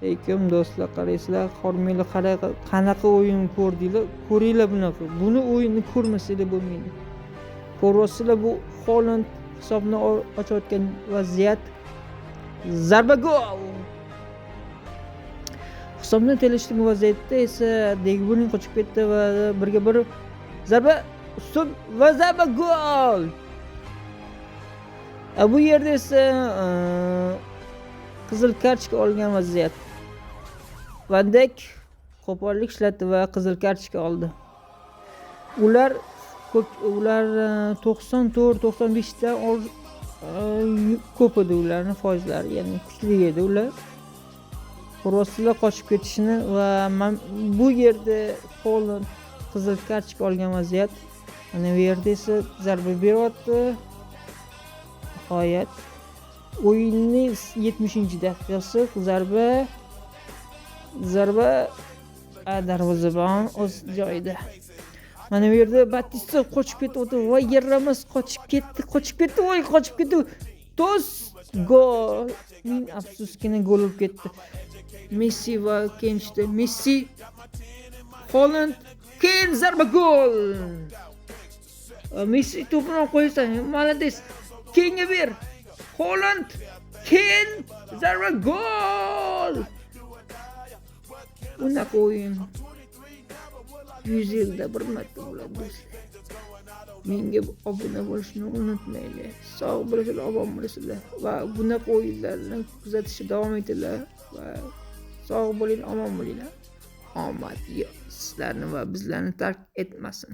Lekin do'stlar, qaraysizlar, hormanglar, qanaqa o'yin ko'rdinglar, ko'ringlar bunaqa. Buni o'yinni ko'rmasanglar bo'lmaydi. Ko'ryapsizlar, bu Holand hisobni ochayotgan vaziyat. Zarba, gol! Hisobni tenglashtirgan vaziyatda esa Degbuning qochib ketdi va birga bir zarba, ustun va zarba, gol! Bu yerda esa qizil kartochka olgan vaziyat. Van Dijk qo'pollik ishlatdi va qizil kartochka oldi. Ular ko'p, ular 94, 95 dan ko'p edi ularning foizlari, ya'ni kuchli edi ular. Ko'ryapsizlar qochib ketishini va bu yerda Holand qizil kartochka olgan vaziyat. Mana bu yerda esa zarba beryapti. Nihoyat o'yinning 70-daqiqasi, zarba, zarba, darvozabon o'z joyida. Mana bu yerda Batista qochib ketyapti. Voy, Ramos qochib ketdi, qochib ketdi, voy, qochib ketdi. To's, gol. Ming afsuskina gol bo'lib ketdi. Messi va Kane. Messi, Holand, Kane, zarba, gol. Messi to'pini olib qo'ysan, молодец. Kane'ga ber. Holand, Kane, zarba, gol. Bunaqa o'yin 100 yilda bir marta bo'ladi, do'stlar. Menga obuna bo'lishni unutmanglar. Sog' bo'lasizlar, omon bo'lasizlar va bunaqa o'yinlarni kuzatishda davom etinglar va sog' bo'linglar, omon bo'linglar. Omad sizlarni va bizlarni tark etmasin.